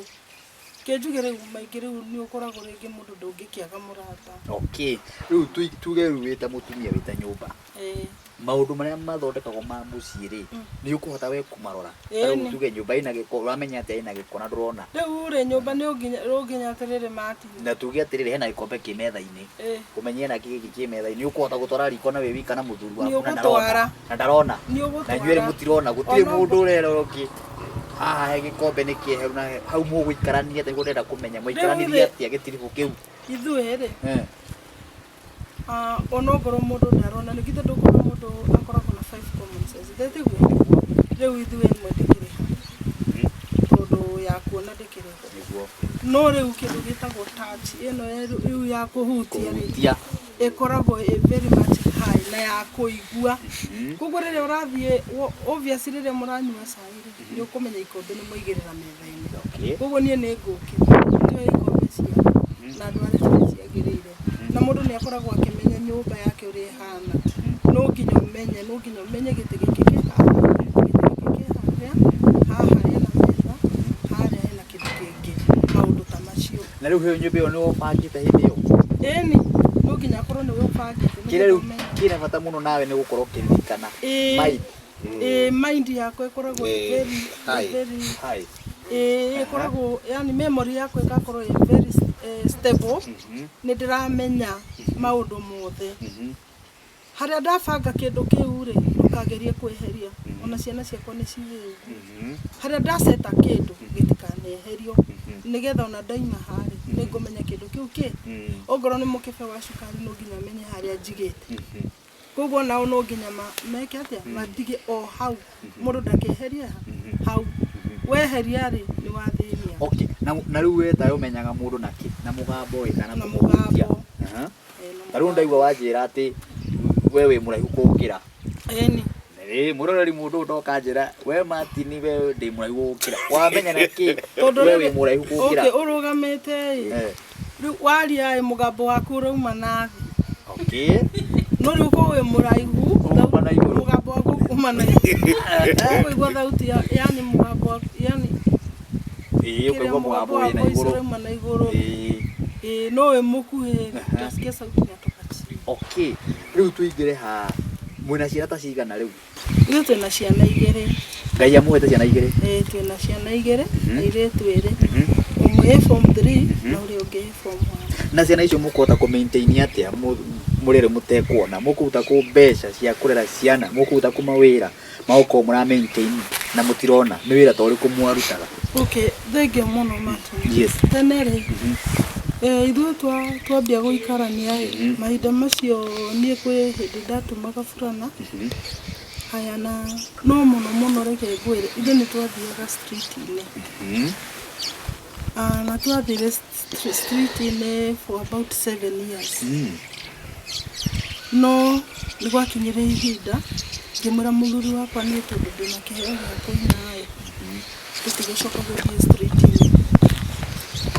Speaker 4: kĩnjuge rĩu maingĩ, rĩu nĩ ũkoragwo rĩngĩ mũndũ ndũngĩkĩaga mũrata.
Speaker 2: Okay, rĩu tuge rĩu wĩta mũtumia, wĩta nyũmba, maũndũ marĩa mathondekagwo ma mũciĩ rĩ, nĩ ũkũhota we kũmarora? Ta rĩu tuge nyũmba ĩna gĩko, ũramenya atĩa ĩna gĩko na ndũrona?
Speaker 4: Rĩu rĩ, nyũmba nĩ ũnginya atĩrĩrĩ, Martin.
Speaker 2: Na tuge atĩrĩrĩ, hena gĩkombe kĩ metha-inĩ, ũmenye na gĩkĩ kĩ metha-inĩ, nĩ ũkũhota gũtwara riko na wĩ wika na mũthuri
Speaker 4: Nĩ
Speaker 2: waku na
Speaker 4: ũgũtwara.
Speaker 2: ndarona na ndarona
Speaker 4: Nĩ
Speaker 2: na
Speaker 4: ũgũtwara.
Speaker 2: inyuĩ erĩ mũtirona, gũtirĩ
Speaker 4: Ona
Speaker 2: mũndũ ũrera ũngĩ haha he gĩkombe nĩ kĩeheru, na hau mũgũikarania atĩa? Nĩguo ndĩrenda kũmenya mũikaranirie
Speaker 4: Rĩu rĩ-
Speaker 2: atĩa gĩtiribũ kĩu.
Speaker 4: Ithuĩ rĩ, onokorwo mũndũ ndarona, nĩ githĩ ndũkuona mũndũ akoragwo na five common sense, githĩ tiguo? Rĩu ithuĩ ĩmwe ndĩkĩrĩ ho, tondũ ya kuona ndĩkĩrĩ ho. No rĩu kĩndũ gĩtagwo touch ĩno rĩu ya kũhutia rĩ,
Speaker 2: kũhutia,
Speaker 4: ĩkoragwo ĩ very much high na ya kũigua. Koguo rĩrĩa ũrathiĩ obviously rĩrĩa mũranyua cai rĩ, nĩ ũkũmenya ikombe nĩ mwaigĩrĩra metha-inĩ. Koguo niĩ nĩ ngũkĩra njoe ikombe ciakwa na ndware harĩa ciagĩrĩire, na mũndũ nĩ akoragwo akĩmenya nyũmba yake ũrĩa ĩhana. No nginya ũmenye gĩtĩ gĩkĩ kĩ haha, gĩtĩ gĩkĩ kĩ harĩa haha, hena metha harĩa, hena kĩndũ kĩngĩ, maũndũ ta macio.
Speaker 2: Na rĩu hĩyo nyũmba ĩyo nĩ ũbangĩte hĩndĩ ĩyo?
Speaker 4: Ĩni, no nginya akorwo nĩwe ũbangĩte
Speaker 2: kĩrĩa
Speaker 4: nĩgetha
Speaker 2: rĩu
Speaker 4: ũmenye.
Speaker 2: Kĩna bata mũno nawe nĩ gũkorwo ũkĩririkana. Mind.
Speaker 4: Ĩĩ, mind yakwa ĩkoragwo ĩ very
Speaker 3: high.
Speaker 4: Very
Speaker 2: High.
Speaker 4: Ĩĩ, ĩkoragwo yani memory yakwa ĩgakorwo ĩ very stable. Nĩ ndĩramenya maũndũ mothe. Harĩa ndabanga kĩndũ kĩu rĩ, ndũkagerie kweheria. Ona ciana ciakwa nĩ ciũĩ ũguo. Harĩa ndaceta kĩndũ gĩtikaneherio, nĩgetha ona ndaima harĩ nĩ ngũmenya kĩndũ kĩu kĩ. Ongorwo nĩ mũkebe wa cukari, no nginya menye harĩa njigĩte. Koguo nao no nginya meke atĩa, matige o hau, mũndũ ndakeherie hau. Weheria rĩ, nĩ wathĩnia.
Speaker 2: Okay, na rĩu we tawe ũmenyaga mũndũ na kĩ? Na mũgambo ĩ kana
Speaker 4: Na
Speaker 2: kũmũhutia?
Speaker 4: mũgambo. Ĩĩ, na
Speaker 2: Ta rĩu ndaigua wanjĩra atĩ we wĩ mũraihu kũngĩra.
Speaker 4: Ĩni.
Speaker 2: Ĩĩ, mũroreri mũndũ ndoka njĩra we Martin, we ndĩ mũraihu gũkĩra, wamenya na kĩ?
Speaker 4: Tondũ
Speaker 2: We
Speaker 4: rĩrĩ-
Speaker 2: wĩ mũraihu gũkĩra.
Speaker 4: Okay, ũrũgamĩte ĩ, rĩu waria ĩ, mũgambo waku ũrauma na thĩ. No rĩu ũkorwo wĩ mũraihu,
Speaker 2: Ũrauma na igũrũ.
Speaker 4: Mũgambo waku uma na igũrũ, ũkũigua thauti yani mũgambo waku yani
Speaker 2: Ĩĩ, ũkaigua mũgambo wĩ na
Speaker 4: voice
Speaker 2: igũrũ.
Speaker 4: ũrauma na igũrũ. Ĩĩ, no wĩ mũkuhĩ, utasikia sauti inatoka chini.
Speaker 2: Okay, rĩu tũingĩre haha, mwĩna ciana ta cigana rĩu?
Speaker 4: Ithuĩ twĩna ciana igĩrĩ.
Speaker 2: Ngai amũhete ciana igĩrĩ?
Speaker 4: Ĩĩ, twĩna ciana igĩrĩ, airĩtu erĩ, ũmwe ĩ form 3 na ũrĩa ũngĩ ĩ form 1.
Speaker 2: Na ciana icio mũkũhota kũ maintain atĩa mũrĩrĩ mũtekuona? Mũkũruta kũ mbeca cia kũrera ciana? Mũkũruta kũ mawĩra magũkorwo mũra maintain na mũtirona? Nĩ wĩra ta ũrĩkũ mwarutaga?
Speaker 4: Okay, thengiũ mũno Martin.
Speaker 2: Yes.
Speaker 4: Tene rĩ, ithuĩ twambia gũikarania ĩ, mahinda macio niĩ kwĩ hĩndĩ ndatumaga burana. Haya, na no mũno mũno reke ngwĩre, ithuĩ nĩ twathiaga street-inĩ. Na twathire street-inĩ for about 7 years. No nĩ gwakinyire ihinda ngĩmwĩra mũthuri wakwa niĩ tondũ ndĩna kĩheo gĩa kũina ĩ, tũtigũcoka gũthiĩ street-inĩ.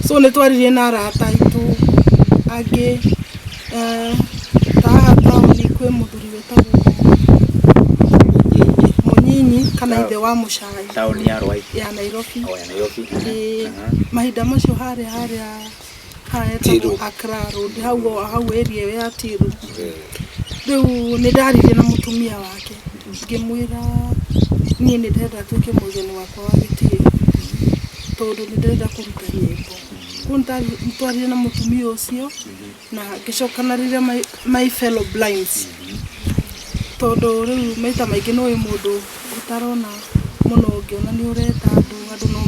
Speaker 4: So nĩ twaririe na arata aitũ angĩ, ta haha taũni kwĩ mũthuri wĩtagwo Mũnyinyi kana ithe wa Mũcai.
Speaker 2: Taũni ya Rwai.
Speaker 4: Ya Nairobi.
Speaker 2: O ya Nairobi.
Speaker 4: Ĩĩ, mahinda macio harĩa harĩa hetagwo Accra Road, hau hau area ĩyo ya Tiru. Rĩu nĩ ndaririe na mũtumia wake, ngĩmwĩra niĩ nĩ ndĩrenda atuĩke mũgeni wakwa wa gĩtĩo, tondũ nĩ ndĩrenda kũruta nyĩmbo. Koguo nĩ twaririe na mũtumia ũcio na ngĩcokanĩrĩria my fellow blinds, tondũ rĩu maita maingĩ nĩ ũĩ mũndũ ũtarona mũno ũngĩona nĩ ũreta andũ, andũ no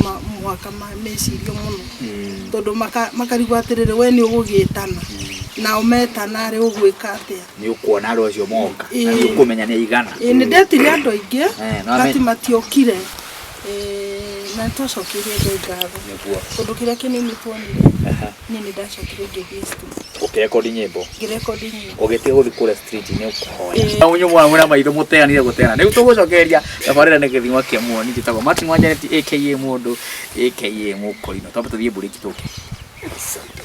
Speaker 4: mũhaka mecirie mũno, tondũ makarigwo atĩrĩrĩ, we nĩ ũgũgĩtana, nao metana rĩ ũgwĩka atĩa?
Speaker 2: Nĩ ũkuona andũ acio moka na nĩ ũkũmenya nĩ aigana.
Speaker 4: Ĩĩ, nĩ ndetire andũ aingĩ,
Speaker 2: No
Speaker 4: but matiokire. Na twacokeirie Ngai ngatho.
Speaker 2: Nĩguo.
Speaker 4: Tondũ kĩrĩa kĩnini tuonire, niĩ nĩ ndacokire ngĩthiĩ studio.
Speaker 2: Ũkĩrekondi nyĩmbo?
Speaker 4: Ngĩrekondi nyĩmbo.
Speaker 2: Ũgĩtiga gũthiĩ kũrĩa street nĩ ũkũhoya. Na ũnyue mwana mwĩna maitho mũteanire gũteana. Rĩu tũgũcokereria tabarĩra nĩ gĩthima kĩa muoni, njĩtagwo Martin wa Janet aka mũndũ aka Mũkorino. Twambe tũthiĩ mburĩki tũke.
Speaker 3: Asante.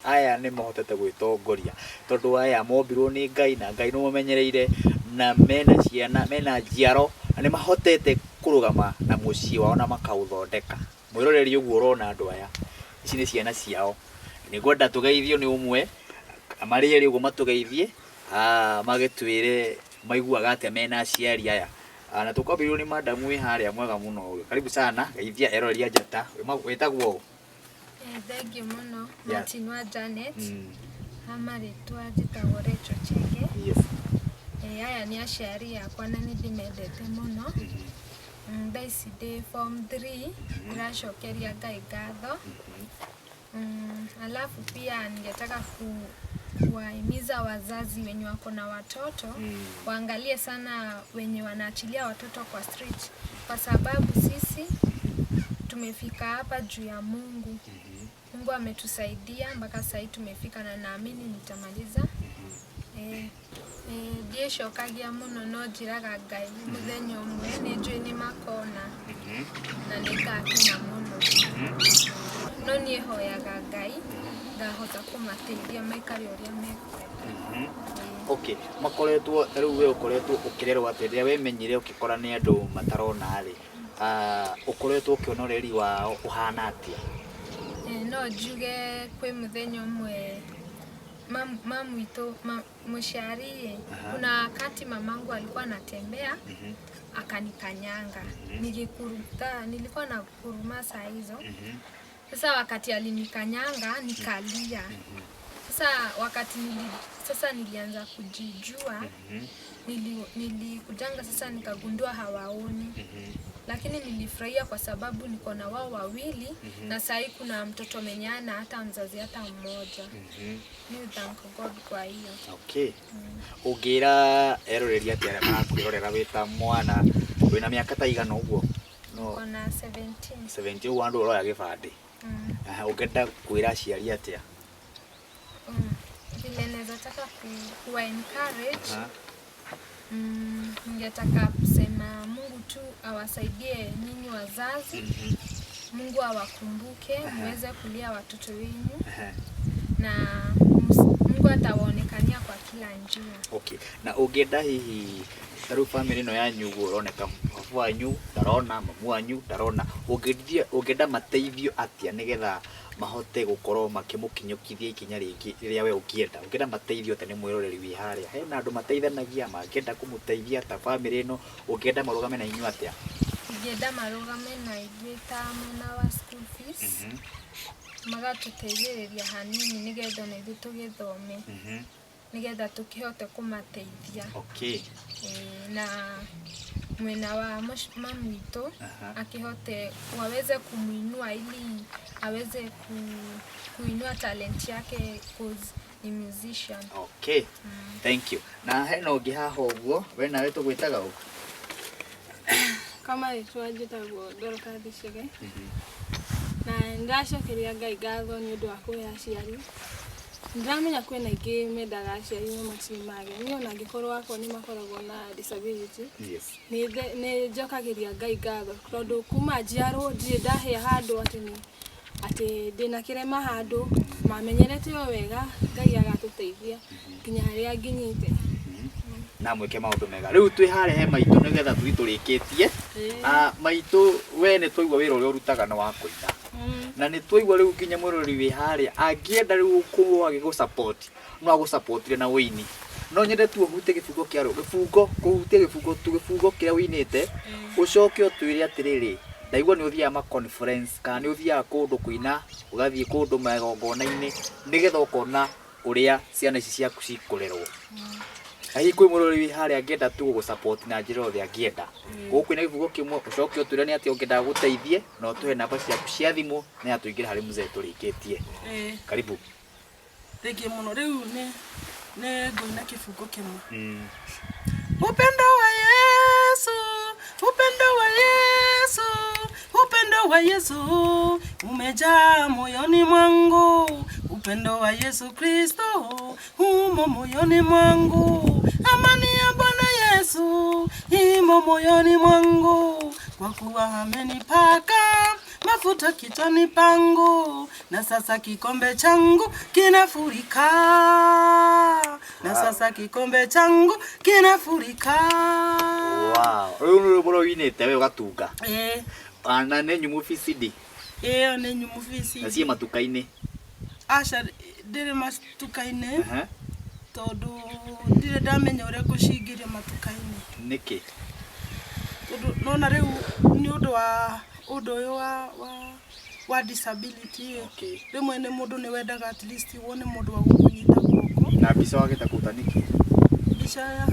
Speaker 2: Aya nĩ mahotete gwĩtongoria tondũ aya mombirwo nĩ Ngai na Ngai nĩ mamenyereire na mena ciana, mena njiaro na nĩ mahotete kũrũgama na mũciĩ wao na makaũthondeka. Mwĩroreri ũguo ũrona andũ aya, ici nĩ ciana ciao. Nĩ ngwenda tũgeithio nĩ ũmwe, marĩ erĩ ũguo matũgeithie, magĩtwĩre maiguaga atĩa mena aciari aya. Na tũkwambĩrĩrio nĩ madamu wĩ harĩa mwega mũno. Karibu sana, geithia eroreri a Njata. Wĩtagwo ũ?
Speaker 5: Thank you mũno, Martin wa Janet. Ha marĩtwa njĩtagwo Rachel Chege. Aya nĩ aciari akwa na nĩ ndĩmendete mũno. Thaa ici ndĩ form 3, ndĩracokeria Ngai ngatho. Alafu pia ningetaka kuwahimiza wazazi wenye wako na watoto, waangalie sana wenye wanaachilia watoto kwa street, kwa sababu sisi tumefika hapa juu ya Mungu. Mungu ametusaidia mpaka sasa tumefika na naamini nitamaliza. Ndiĩcokagia mũno no njĩraga Ngai mũthenya ũmwe nĩ njũĩ nĩ makona na nĩ ngakena mũno. No niĩ hoyaga Ngai ngahota kũmateithia maikare ũrĩa mekwenda.
Speaker 2: Okay, makoretwo ta rĩu we ũkoretwo ũkĩrerwo atĩa rĩrĩa wemenyire ũkĩkora nĩ andũ matarona rĩ, ũkoretwo ũkĩona ũreri wao ũhana atĩa?
Speaker 5: No njuge kwĩ mũthenya ũmwe mamu witũ, mũciari, kuna wakati mamangu alikuwa anatembea akanikanyanga. Nikikuruta, nilikuwa na kuruma saa hizo. Sasa wakati alinikanyanga nikalia. Sasa wakati sasa nilianza kujijua, nilikujanga sasa nikagundua hawaoni. Lakini nilifurahia kwa sababu niko na wao wawili na sahii kuna mtoto mwenye hana hata mzazi hata mmoja. Ni thank God kwa hiyo.
Speaker 2: Okay. Ũngĩra eroreri atĩa arĩa marakwĩrorera wĩ ta mwana wĩna mĩaka ta igana ũguo? No
Speaker 5: Niko na 17.
Speaker 2: 70 ũguo andũ ũroya gĩbandĩ. Aha, ũngĩenda kwĩra aciari atĩa?
Speaker 5: Vile naweza taka kuwa encourage,
Speaker 2: Aha.
Speaker 5: ningetaka kusema Mungu tu awasaidie nyinyi wazazi. Mungu awakumbuke muweze kulia watoto wenyu na Mungu atawaonekania kwa kila njia.
Speaker 2: Okay. Na ũngĩenda hihi ta rĩu bamĩrĩ ĩno yanyu ũguo ũroneka baba wanyu ndarona, mamu wanyu ndarona, ũngĩenda mateithio atĩa nĩgetha mahote gũkorwo makĩmũkinyũkithia ikinya rĩngĩ rĩrĩa we ũngĩenda? Ũngĩenda mateithio atĩa nĩ mwĩroreri wĩ harĩa? Hena andũ mateithanagia mangĩenda kũmũteithia ta bamĩrĩ ĩno, ũngĩenda marũgame na inyuĩ atĩa?
Speaker 5: Ingĩenda marũgame na ithuĩ ta mwena wa school fees, magatũteithĩrĩria hanini nĩgetha ona ithuĩ tũgĩthome, nĩgetha tũkĩhote kũmateithia.
Speaker 2: Okay.
Speaker 5: Na mwena wa mami witũ akĩhote waweze kumuinua ili aweze kuinua talent yake cause ni musician.
Speaker 2: Okay. Thank you. Na hena ũngĩ haha ũguo, we nawe tũgwĩtaga ũ?
Speaker 6: Kama rĩtwa njĩtagwo Dorothy Chege na nĩndĩracokeria Ngai ngatho nĩ ũndũ wa kũhe aciari. Nĩndĩramenya kwĩna aingĩ mendaga aciari no matirĩ magĩa. Niĩ ona angĩkorwo akwa nĩ makoragwo na disability,
Speaker 2: Yes.
Speaker 6: nĩ njokagĩria Ngai ngatho tondũ kuma njiarwo ndirĩ ndahĩa handũ atĩ nĩ atĩ ndĩna kĩrema handũ, mamenyerete o wega Ngai agatũteithia nginya harĩa nginyĩte.
Speaker 2: Na mwĩke maũndũ mega. Rĩu twĩ harĩa he maitũ nĩgetha tũthiĩ tũrĩkĩtie. Maitũ we nĩ twaigua wĩra ũrĩa ũrutaga nĩ wa kũina. Na nĩ twaigua rĩu nginya mwĩroreri wĩ harĩa angĩenda rĩu gũkorwo agĩgũ support no agũ-supportire na ũini. No nyende tu ũhutie gĩbungo kĩa rũ, gĩbungo, kũhutia gĩbungo tu, gĩbungo kĩrĩa ũinĩte, ũcoke ũtwĩre atĩrĩrĩ, ndaigua nĩ ũthiaga ma conference kana nĩ ũthiaga kũndũ kũina, ũgathiĩ kũndũ magongona-inĩ, nĩgetha ũkona ũrĩa ciana ici ciaku cikũrerwo. Na hihi kwĩ mwĩroreri wĩ harĩa angĩenda tu gũgũ support na njĩra yothe angĩenda. Gũkũina gĩbungo kĩmwe ũcoke ũtwĩre nĩ atĩa ũngĩenda gũteithie, na ũtũhe namba ciaku cia thimũ nĩgetha tũingĩre harĩ mzee tũrĩkĩtie. Karibu.
Speaker 4: Thengiũ mũno. Rĩu nĩ ngũina kĩbungo kĩmwe. Upendo wa Yesu, upendo wa Yesu, upendo wa Yesu umejaa moyoni mwangu. Upendo wa Yesu Kristo umo moyoni mwangu. Amani ya Bwana Yesu imo moyoni mwangu, kwa kuwa amenipaka mafuta kichwani pangu, na sasa kikombe changu kinafurika. Na sasa kikombe changu kinafurika.
Speaker 2: Wow. Rĩu nĩ rwĩmbo rũrĩa ũinĩte we ũgatunga. Na nĩ nyumu VCD.
Speaker 4: Ĩyo nĩ nyumu VCD.
Speaker 2: Na ciĩ matuka-inĩ.
Speaker 4: Aca, ndĩrĩ matuka-inĩ. Tondũ ndirĩ ndamenya ũrĩa ngũcingĩria matuka-inĩ.
Speaker 2: Nĩkĩ?
Speaker 4: Tondũ nona rĩu nĩ ũndũ wa ũndũ ũyũ wa disability.
Speaker 2: Okay.
Speaker 4: Rĩmwe nĩ mũndũ nĩ wendaga at least wone mũndũ wa gũkũnyita guoko.
Speaker 2: Na mbica wagĩte kũruta nĩkĩ?
Speaker 4: Mbica ya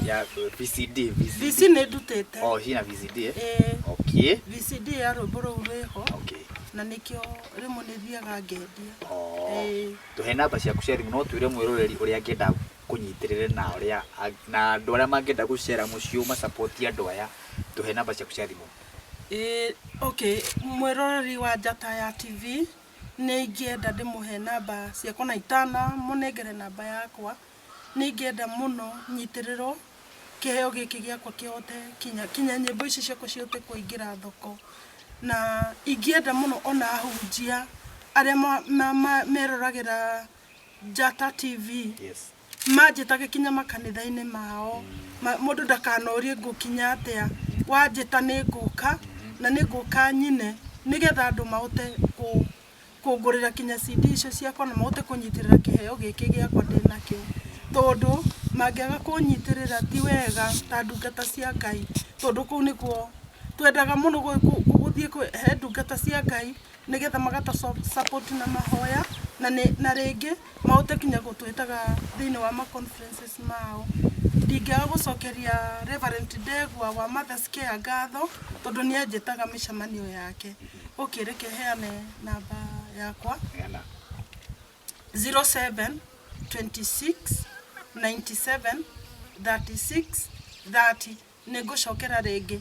Speaker 2: Ya VCD, VCD.
Speaker 4: VC nĩ ndutĩte.
Speaker 2: Oh, ciĩna VCD, eh?
Speaker 4: Ĩĩ.
Speaker 2: Okay.
Speaker 4: VCD ya rwĩmbo rũu rwĩho.
Speaker 2: Okay.
Speaker 4: Na nĩkĩo rĩmwe nĩ thiaga ngendia.
Speaker 2: Oh.
Speaker 4: Ĩĩ.
Speaker 2: Tũhe namba ciaku cia thimũ no twĩre mwĩroreri ũrĩa angĩenda kũnyitĩrĩre na ũrĩa na andũ arĩa mangĩenda gũcera mũciĩ ũmasupport andũ aya, tũhe namba ciaku cia thimũ.
Speaker 4: Ĩĩ, okay, mwĩroreri wa Njata ya TV nĩ ingĩenda ndĩmũhe namba ciakwa na itana mũnengere namba yakwa. Nĩ ingĩenda mũno nyitĩrĩrwo kĩheo gĩkĩ gĩakwa kĩhote kinya nyĩmbo ici ciakwa cihote kũingĩra thoko. Na ingĩenda mũno ona ahunjia arĩa meroragĩra Njata TV.
Speaker 2: Yes.
Speaker 4: Manjĩtage kinya makanitha-inĩ mao. Mũndũ ndakanorie ngũkinya atĩa. Wanjĩta nĩ ngũka na nĩ ngũka nyine nĩgetha andũ mahote kũngũrĩra kinya CD icio ciakwa na mahote kũnyitĩrĩra kĩheo gĩkĩ gĩakwa ndĩnakĩo. Tondũ mangĩaga kũnyitĩrĩra ti wega ta ndungata cia Ngai, tondũ kũu nĩkuo twendaga mũno gũthiĩ he ndungata cia Ngai nĩgetha magatũ support na mahoya Na nĩ na rĩngĩ mahote kinya gũtwĩtaga thĩinĩ wa ma conferences mao. Ndingĩaga gũcokeria Reverend Ndegwa wa Mother's Care ngatho tondũ nĩ anjĩtaga mĩcemanio yake. Okay, reke heane namba yakwa.
Speaker 2: Heana.
Speaker 4: 07 26 97 36 30. Nĩ ngũcokera rĩngĩ,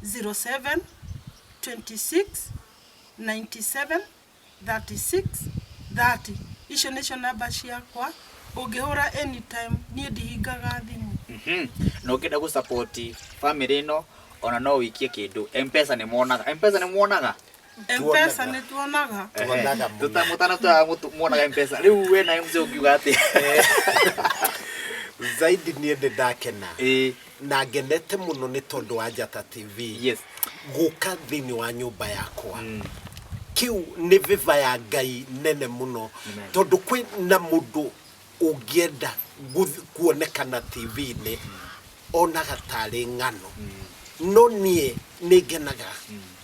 Speaker 4: 07 26 97 36 30. Icio nĩcio namba ciakwa, ũngĩhũra anytime, niĩ ndihingaga thimũ.
Speaker 2: Na ũngĩenda gũ support family ĩno ona no ũikie kĩndũ Mpesa nĩ monaga. Mpesa nĩ muonaga?
Speaker 4: Mpesa nĩ tuonaga.
Speaker 3: Tuonaga mũno.
Speaker 2: Mũtanatwara muonaga Mpesa. Rĩu we na MC ũngiuga atĩa?
Speaker 3: Zaidi niĩ nĩ ndakena na ngenete mũno nĩ tondũ wa Njata TV gũka thĩinĩ wa nyũmba yakwa. Kĩu nĩ vĩva ya Ngai nene mũno tondũ kwĩ na mũndũ ũngĩenda kuonekana TV-inĩ onaga tarĩ ng'ano, no niĩ nĩ ngenaga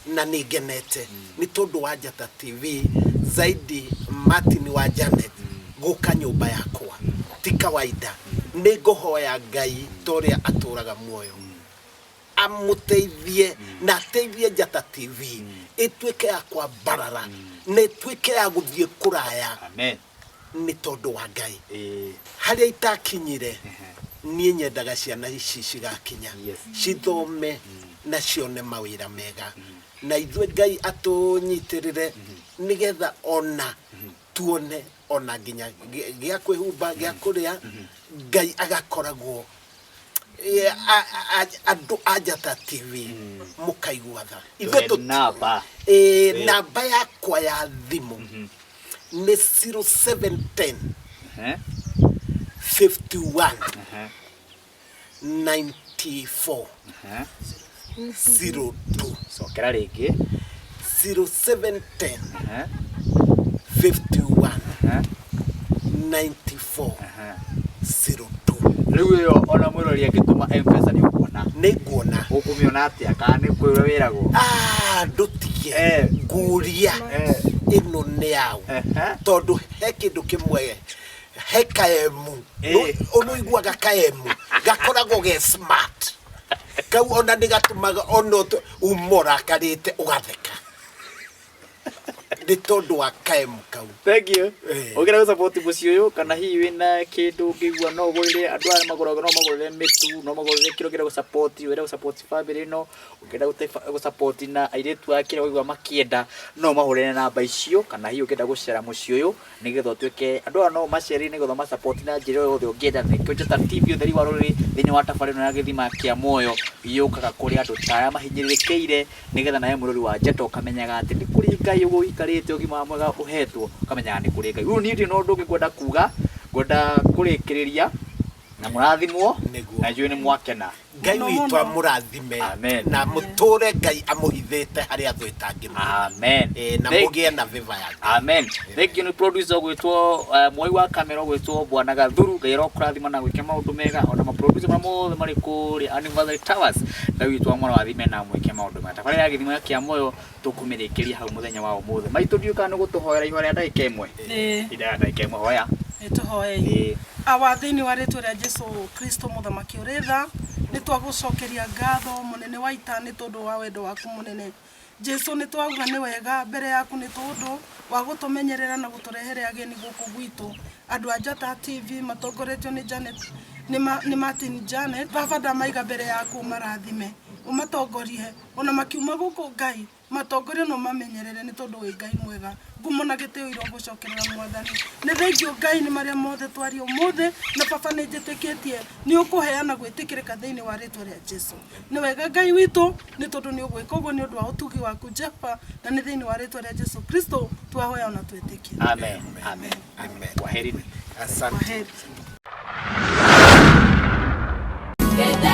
Speaker 3: na nĩ ngenete nĩ tondũ wa Njata TV, zaidi Martin wa Janet gũka nyũmba yakwa ti kawaida. Nĩ ngũhoya Ngai ta ũrĩa atũraga muoyo amũteithie na ateithie Njata TV ĩtuĩke ya kwambarara na ĩtuĩke ya gũthiĩ kũraya.
Speaker 2: Amen.
Speaker 3: Nĩ tondũ wa Ngai harĩa itakinyire niĩ nyendaga ciana ici cigakinya cithome na cione mawĩra mega, na ithuĩ Ngai atũnyitĩrĩre nĩgetha ona tuone ona nginya gĩa kwĩhumba, gĩa kũrĩa. Ngai agakoragwo andũ a Njata TV mũkaigua tha. Ithuĩ
Speaker 2: Namba.
Speaker 3: Namba yakwa ya thimũ nĩ 0710 51 94 02.
Speaker 2: Cokera rĩngĩ.
Speaker 3: 0710 51 94 02.
Speaker 2: Rĩu ĩyo ona mwĩrori angĩtũma Mpesa nĩ ũkuona?
Speaker 3: Nĩ nguona.
Speaker 2: Ũkũmĩona atĩa kana nĩ kwĩrwo wĩragwo?
Speaker 3: Ndũtige nguria ĩno nĩ yaũ, tondũ he kĩndũ kĩmwe, he kaemu ũnũiguaga kaemu gakoragwo ge smart kau, ona nĩ gatũmaga ona uma ũrakarĩte ũgatheka nĩ tondũ wa kaemu kau.
Speaker 2: Thank you. Ũngĩenda gũ support mũciĩ ũyũ kana hihi wĩna kĩndũ ũngĩigua no ũgũrĩre andũ aya magũraga, no magũrĩre mĩtu, no magũrĩre kĩrĩa ũngĩenda gũ support, ũngĩenda gũ support family ĩno, ũngĩenda gũ support na airĩtu aya kĩrĩa ũigua makĩenda, no mahũrĩre namba icio, kana hihi ũngĩenda gũcera mũciĩ ũyũ nĩgetha ũtuĩke andũ aya no macerire nĩgetha ma support na njĩra yothe ũngĩenda. Nĩkĩo Njata TV ũtheri wa rũrĩrĩ thĩinĩ wa tabarĩra ĩno ya gĩthima kĩa muoyo yũkaga kũrĩ andũ ta aya mahinyĩrĩrĩkĩire, nĩgetha nawe mũrori wa Njata ũkamenyaga atĩ nĩ kũrĩ Ngai ũguo ũikarĩte ũgima wa mwega ũhetwo, ũkamenyaga nĩ kũrĩ Ngai. Rĩu niĩ ndirĩ na ũndũ ũngĩ ngwenda kuga, ngwenda kũrĩkĩrĩria na mũrathimwo na njũĩ nĩ mwakena.
Speaker 3: Ngai witũ amũrathime.
Speaker 2: Amen.
Speaker 3: Na mũtũre Ngai amũhithĩte harĩa thũ ĩtangĩmũhitha.
Speaker 2: Amen.
Speaker 3: Na mũgĩe na favor ya Ngai.
Speaker 2: Amen. Thank you nĩ producer ũgwĩtwo mwoi wa kamera ũgwĩtwo Bwana Gathuru. Ngai arokũrathima na gwĩke maũndũ mega, ona ma producer marĩa mothe marĩ kũrĩa Anniversary Towers. Ngai witũ amũrathime na amwĩke maũndũ mega. Tabarĩra ya gĩthima kĩa muoyo tũkũmĩrĩkĩria hau mũthenya wa ũmũthĩ. Maitũ ndiũĩ kana nĩ gũtũhoera ihoya rĩa ndagĩka ĩmwe. Ihinda rĩa ndagĩka ĩmwe hoya.
Speaker 4: Nĩtũhoei. Awa, thĩinĩ wa rĩtwa rĩa Jesu Kristo mũthamaki ũrĩ tha, nĩ twagũcokeria ngatho mũnene wa ita nĩ tondũ wa wendo waku mũnene. Jesu, nĩ twauga nĩ wega mbere yaku nĩ tondũ wa gũtũmenyerera na gũtũrehere ageni gũkũ gwitũ. Andũ a Njata TV matongoretio nĩ Janet, nĩ Martin Janet. Baba, ndamaiga mbere yaku ũmarathime, ũmatongorie ona makiuma gũkũ Ngai, matongorie na ũmamenyerere nĩ tondũ wĩ Ngai mwega. Ngumo na gĩtĩo irogũcokerera Mwathani. Nĩ thengiũ Ngai nĩ marĩa mothe twaria ũmũthĩ, na baba nĩ njĩtĩkĩtie nĩ ũkũheana gwĩtĩkĩrĩka thĩinĩ wa rĩtwa rĩa Jesu. Nĩ wega Ngai witũ nĩ tondũ nĩ ũgwĩka ũguo nĩ ũndũ wa ũtugi waku Jehova, na nĩ thĩinĩ wa rĩtwa rĩa Jesu Kristo twahoya ona twĩtĩkie.
Speaker 2: Amen. Amen.
Speaker 3: Amen.
Speaker 2: Kwaheri.
Speaker 3: Asante.
Speaker 4: Kwaheri.
Speaker 1: Get